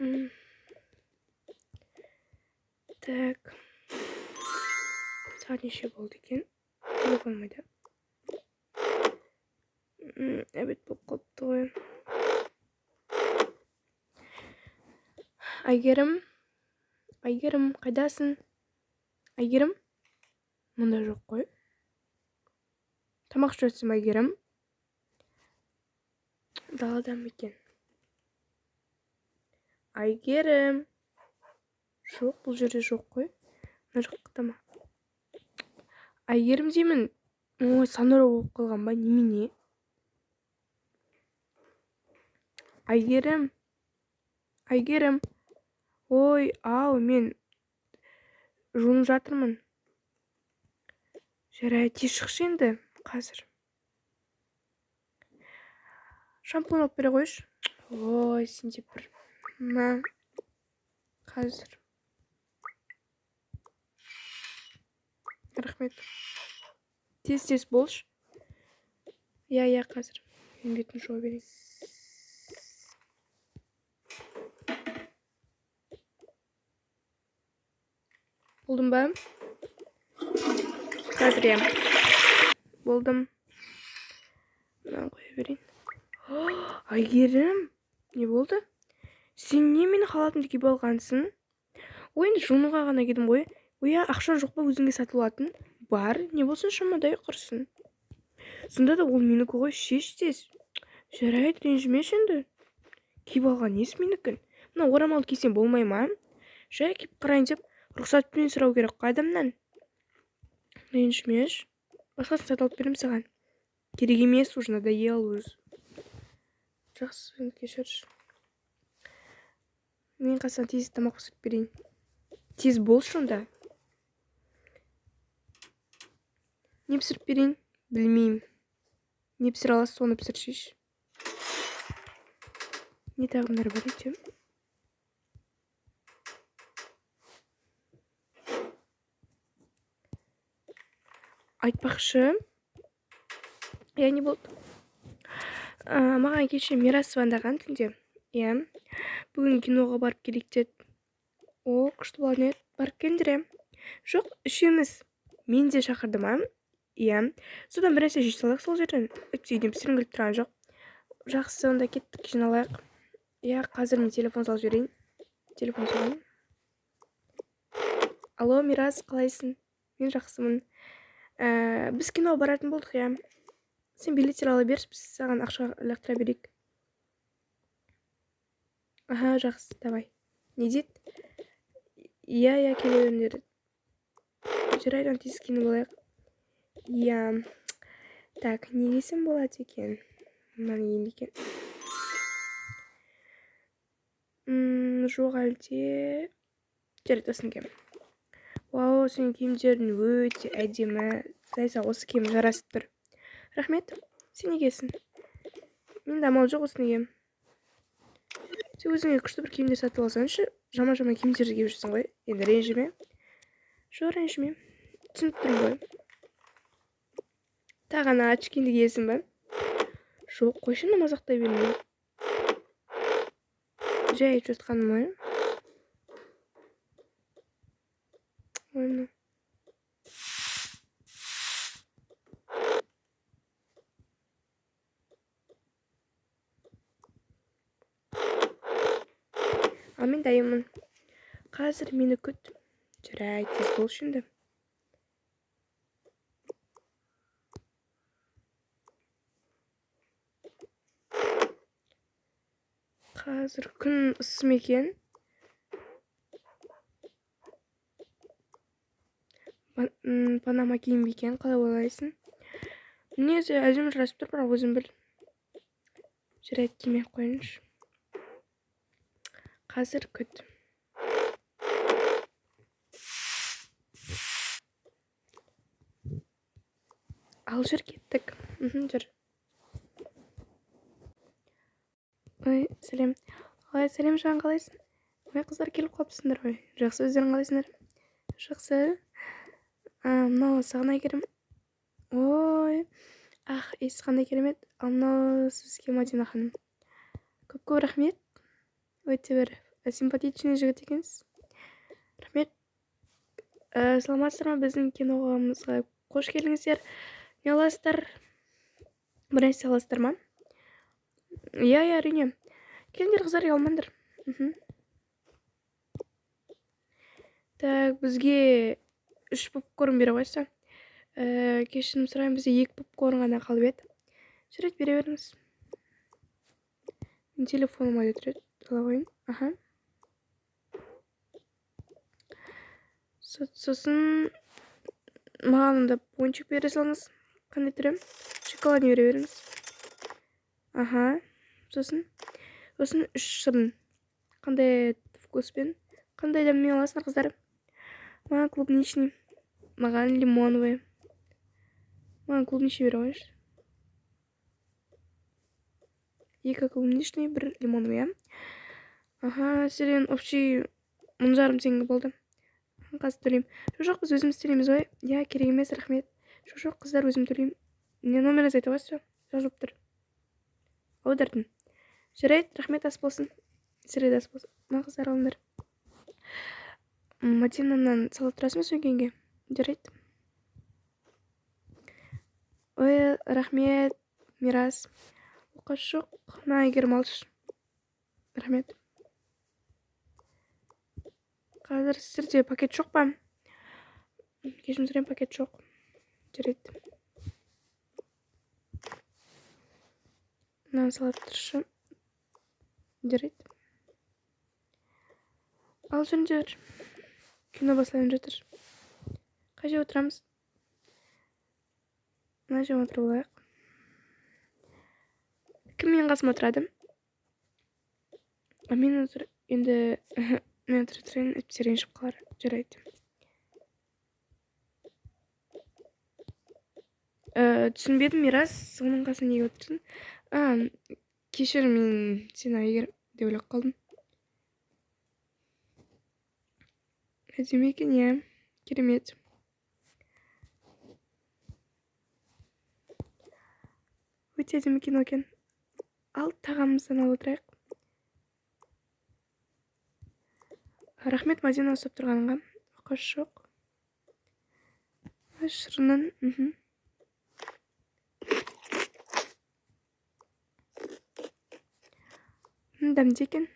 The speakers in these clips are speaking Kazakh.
М, Так. Сағат неше болды екен? Телефоным қайда? Обед болып қалыпты ғой. Әйгерім, Әйгерім, қайдасың? Әйгерім? Мұнда жоқ қой. Тамақ ішіп жатсың ба, Әйгерім? Далада ма екен? Әйгерім. Жоқ, бұл жерде жоқ қой. Мына жақта ма? Әйгерім деймін. Ой, саңырау болып қалған ба, немене? Әйгерім. Әйгерім. Ой, ау, мен жуынып жатырмын. Жарайды, тез шықшы енді қазір. Шампунь алып бере қойшы. Ой, сен де бір. Мә. Қазір. Рахмет. Тез-тез болшы. Иә, иә, қазір. Мен бетін жуа берейін. Болдым ба? Қазір, иә. Болдым. Мынаны қоя берейін. Әйгерім, не болды? Сен не менің халатымды киіп алғансың? Ой, енді жуынуға ғана кидім ғой. Ой, ақша жоқ па өзіңе сатып алатын? Бар, не болсын шамадай құрсын. Сонда да ол менікі ғой, шеш тез. Жарайды, ренжімеші енді. Киіп алған несі менікін? Мына орамал кисем болмай ма? Жай киіп қарайын деп рұқсатпен сұрау керек қой адамнан. Ренжімеш. Басқасын сатып алып беремін саған. Керек емес, уже надоел уже. Жақсы, енді кешірші. Мен қазір тез тамақ пісіріп берейін. Тез болшы онда. Не пісіріп берейін? Білмеймін. Не пісіре аласыз, соны пісіршейші. Не тағамдар бар үйде? Айтпақшы, иә, не болды? Маған кеше Мирас звондаған түнде. Иә. Бүгін киноға барып келейік деді. О, күшті болатын еді. Барып келіңдер, иә. Жоқ, үшеуміз. Мен де шақырдым, а? Иә. Содан бір нәрсе жей салайық сол жерден. Өйтсе үйден пісіргім келіп тұрған жоқ. Жақсы, онда кеттік, жиналайық. Иә, қазір мен телефон салып жіберейін. Телефон соғайын. Алло, Мирас, қалайсың? Мен жақсымын. Біз киноға баратын болдық, иә. Сен билеттер ала берші, біз саған ақша лақтыра берейік. Аха, жақсы, давай. Не дейді? Иә, иә, келе беріңдер. Жарайды, онда тез киініп алайық. Иә. Так, не кисем болады екен? Мынаны киейін бе екен? Жоқ әлде. Жарайды, осыны киемін. Вау, сенің киімдерің өте әдемі. Зайса, осы киім жарасып тұр. Рахмет. Сен не киесің? Менде амал жоқ, осыны киемін. Сен өзіңе күшті бір киімдер сатып алсаңшы. Жаман-жаман киімдерді киіп жүрсің ғой. Енді ренжіме. Жоқ, ренжіме. Түсініп тұрмын ғой. Тағы ана очкиіңді киесің ба? Жоқ, қойшы, енді мазақтай берме. Жай айтып жатқаным ғой. Ой, мынау. Ал мен дайынмын. Қазір мені күт. Жарайды, тез болшы енді. Қазір күн ыссы ма екен? Панама киім бе екен, қалай ойлайсың? Негізі әдемі жарасып тұр, бірақ өзің біл. Жарайды, кимей ақ қояйыншы. Қазір күт. Ал жүр, кеттік. Жүр. Ой, сәлем. Ой, сәлем, жан, қалайсың? Ой, қыздар, келіп қалыпсыңдар ғой. Жақсы, өздерің қалайсыңдар? Жақсы. Мынау саған, Әйгерім. Ой, ах, иісі қандай керемет. Ал мынау сізге, Мадина ханым. Көп-көп рахмет. Өте бір Симпатичный жігіт екенсіз. Рахмет. Саламатсыздар ма, біздің киноғамызға қош келдіңіздер. Не аласыздар? Бір нәрсе аласыздар ма? Иә, иә, әрине. Келіңдер, қыздар, ұялмаңдар. Так, бізге 3 попкорн бере қойса. Кешірім сұраймын, бізде 2 попкорн ғана қалып еді. Жарайды, бере беріңіз. Менің телефоным айда тұр еді. Ала қояйын. Аха. Сосын маған онда пончик бере салыңыз. Қандай түрі? Шоколадный бере беріңіз. Аха. Сосын 3 шырын. Қандай вкуспен? Қандай дәммен аласыңдар, қыздар? Маған клубничный, маған лимоновый. Маған клубничный бере қойыңызшы. 2 клубничный, 1 лимоновый, иә? Аха, сіздерден общий мың жарым теңге болды. Қазір төлеймін. Жоқ, жоқ, біз өзіміз төлейміз ғой. Иә, керек емес, рахмет. Жоқ, жоқ, қыздар, өзім төлеймін. Не номеріңізді айта қойсыз ба? Жазылып тұр. Аудардым. Жарайды, рахмет, ас болсын. Сіздерге де ас болсын. Мына қыздар, алыңдар. Мадинанан салып тұрасың ба сөмкеңге? Жарайды. Ой, рахмет, Мирас. Оқасы жоқ. Мына Әйгерім алшы. Рахмет. Қазір сіздерде пакет жоқ па? Кешірім сұраймын, пакет жоқ. Жарайды. Мынаны салып тұршы. Жарайды. Ал жүріңдер. Кино басталып жатыр. Қай жерге отырамыз? Мына жерге отырып алайық. Кім менің қасыма отырады? А мен отыр, енді мен отыра тұрайын, әйтпесе ренжіп қалар. Жарайды. Түсінбедім, Мирас, оның қасына неге отырсың? Кешір, мен сені Әйгерім деп ойлап қалдым. Әдемі екен, иә, керемет. Өте әдемі кино екен. Ал тағамымыздан алып отырайық. Рахмет, Мадина, ұстап тұрғаныңға. Оқасы жоқ. Шырынын. Дәмді екен.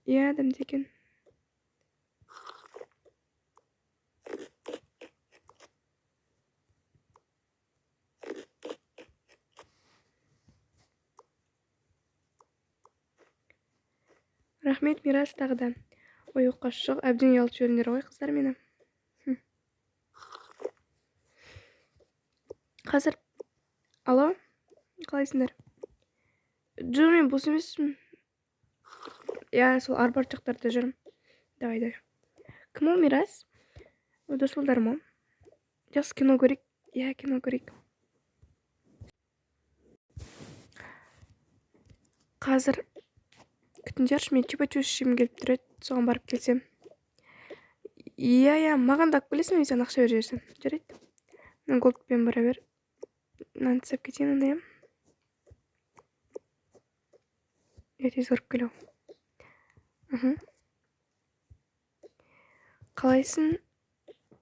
Иә, дәмді екен. Рахмет, Мирас, тағы да. Ой, оқасы жоқ, әбден ұялтып жібердіңдер ғой, қыздар, мені. Қазір. Алло, қалайсыңдар? Жоқ, мен бос емеспін. Иә, сол Арбат жақтарда жүрмін. Давай, давай. Кім ол, Мирас? Ой, дос балдарым ғой. Жақсы, кино көрейік. Иә, кино көрейік. Қазір күтіңдерші, мен чупа-чупс жегім келіп тұр еді, соған барып келсем. Иә, иә, маған да алып келесің бе, мен саған ақша беріп жіберсем. Жарайды. Мен голдпен бара бер. Мынаны тастап кетейін онда, иә. Иә, тез барып келемін. Қалайсың,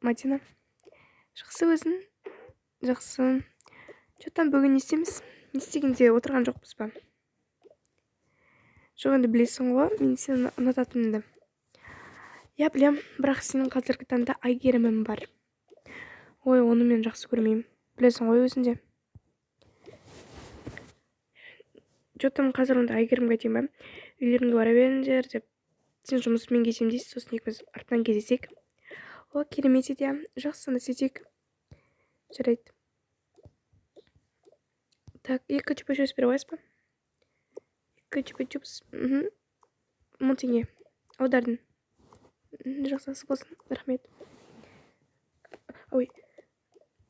Мадина? Жақсы, өзің? Жақсы. Чё там, бүгін не істейміз? Не істегенде отырған жоқпыз ба? Жоқ, енді білесің ғой, мен сені ұнататынымды. Иә, білем, бірақ сенің қазіргі таңда Әйгерімім бар. Ой, оны мен жақсы көрмеймін. Білесің ғой өзің де. Чё там, қазір онда Әйгерімге айтайын ба? Үйлеріңге бара беріңдер деп. Сен жұмысымен кетемін дейсің, сосын екеуміз артынан кездесейік. О, керемет идея. Жақсы, сонда сөйтейік. Жарайды. Так, 2 чупа-чупс бере қоясыз ба? 2 чупа-чупс. 1000 теңге. Аудардым. Жақсы, ас болсын. Рахмет. Ой,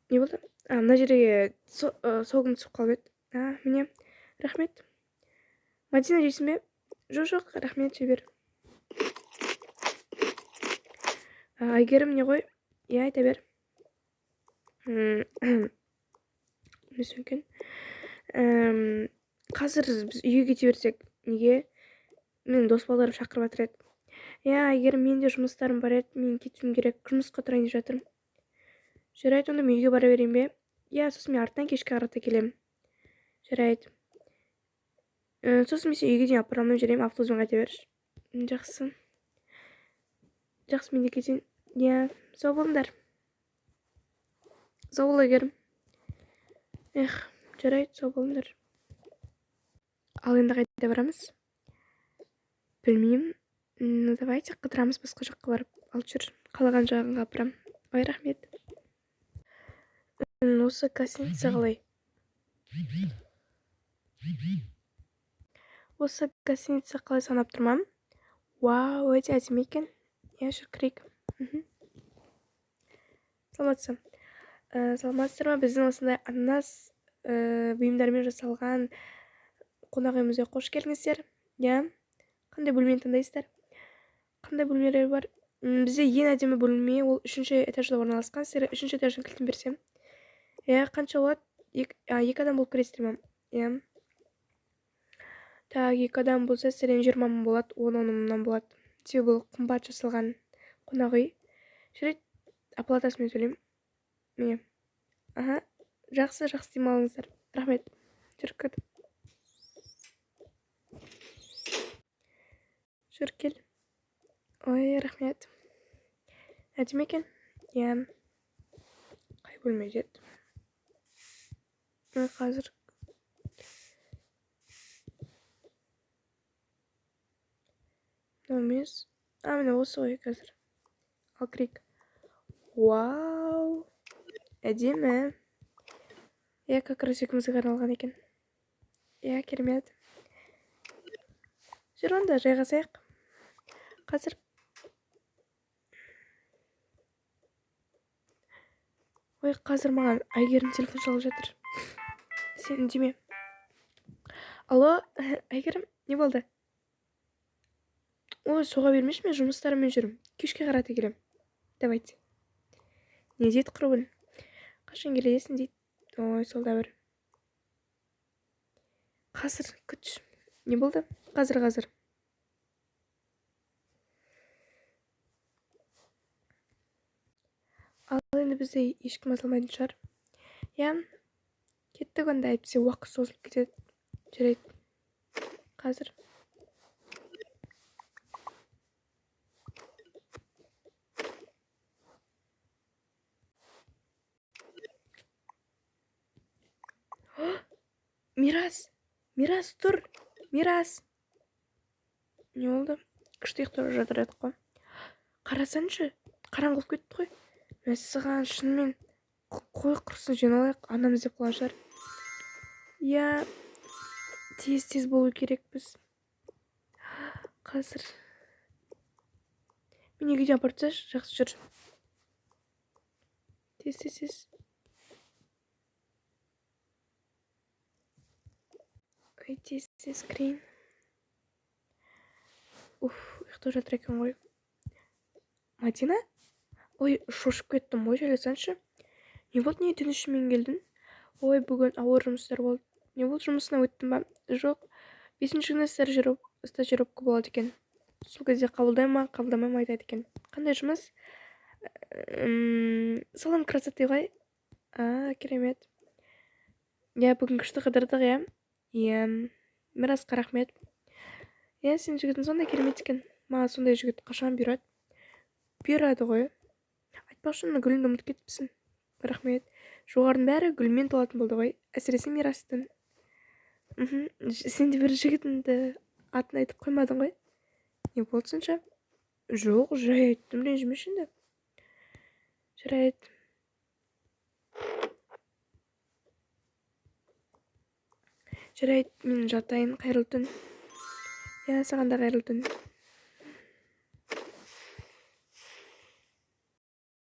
не болды? Мына жерге согым түсіп қалып еді. Міне. Рахмет. Мадина, жейсің бе? Жоқ, жоқ, рахмет, жей бер. Әйгерім, не ғой? Иә, айта бер. Не екен? Қазір біз үйге кете берсек, неге? Менің дос балдарым шақырып жатыр еді. Иә, Әйгерім, менің де жұмыстарым бар еді, мен кетуім керек, жұмысқа тұрайын деп жатырмын. Жарайды, онда мен үйге бара берейін бе? Иә, сосын мен арттан кешке қарата келемін. Жарайды. Сосын мен сені үйге дейін апара алмай жүремін, автобуспен қайта берші. Жақсы. Жақсы, мен де кетейін. Иә, сау болыңдар. Сау бол, Әйгерім. Эх, жарайды, сау болыңдар. Ал енді қайда барамыз? Білмеймін. Ну, давайте қыдырамыз басқа жаққа барып. Ал жүр, қалаған жағыңа апарам. Ой, рахмет. Осы гостиница қалай? Осы гостиница қалай санап тұрмам? Вау, өте әдемі екен. Иә, жүр, кірейік. Саламатсыз. Саламатсыздар ма? Біздің осындай ананас бұйымдармен жасалған қонақ үйімізге қош келдіңіздер. Иә, қандай бөлмені таңдайсыздар? Қандай бөлмелер бар? Бізде ең әдемі бөлме ол 3-ші этажда орналасқан. Сіздерге 3-ші этаждың кілтін берсем. Иә, қанша болады? Екі адам болып кіресіздер ма? Иә. Так, екі адам болса, сіздерден 20 мың болады, он мыңнан болады. Себебі бұл қымбат жасалған қонақ үй. Жарайды, оплатасымен төлеймін. Міне. Аха, жақсы, жақсы демалыңыздар. Рахмет. Жүр, кір. Жүр, кел. Ой, рахмет. Әдемі екен. Иә. Қай бөлмеде еді? Ой, қазір. Мынау емес. А, міне осы ғой қазір. Ал кірейік. Вау. Әдемі. Иә, как раз екеумізге арналған екен. Иә, керемет. Жүр онда, жайғасайық. Қазір. Ой, қазір маған Әйгерім телефон шалып жатыр. Сен үндеме. Алло, Әйгерім, не болды? Ой, соға бермеші, мен жұмыстарыммен жүрмін. Кешке қарата келемін. Давайте. Не дейді құрбым? Қашан келесің дейді. Ой, сол да бір. Қазір күтші. Не болды? Қазір, қазір. Ал енді бізді ешкім мазаламайтын шығар. Иә, кеттік онда, әйтпесе уақыт созылып кетеді. Жарайды. Қазір. Мирас, Мирас, тұр. Мирас. Не болды? Күшті ұйықтап жатыр едік қой. Қарасаңшы, қараңғы болып кетті ғой. Мәссаған, шынымен қой құрсын, жиналайық, анам іздеп қалған шығар. Иә, тез-тез болу керекпіз. Қазір. Мен үйге дейін апарып тасташы, жақсы жүр. Тез, тез, тез. Ой, тез, тез кірейін. Уф, ұйықтап жатыр екен ғой. Мадина? Ой, шошып кеттім ғой, жайласаңшы. Не болды, не түн ішімен келдің? Ой, бүгін ауыр жұмыстар болды. Не болды, жұмысына өттің ба? Жоқ, 5-ші күні стажировка болады екен. Сол кезде қабылдай ма, қабылдамай ма айтады екен. Қандай жұмыс? Салон красоты ғой. А, керемет. Иә, бүгін күшті қыдырдық, иә. Иә, Мирасқа рахмет. Иә, сенің жігітің сондай керемет екен. Маған сондай жігіт қашан бұйырады? Бұйырады ғой. Айтпақшы, мына гүліңді ұмытып кетіпсің. Рахмет. Жоғарының бәрі гүлмен толатын болды ғой. Әсіресе Мирастың. Сен де бір жігітіңді атын айтып қоймадың ғой. Не болды сонша? Жоқ, жай айттым, ренжімеші енді. Жарайды. Жарайды, мен жатайын, қайырлы түн. Иә, саған да қайырлы түн.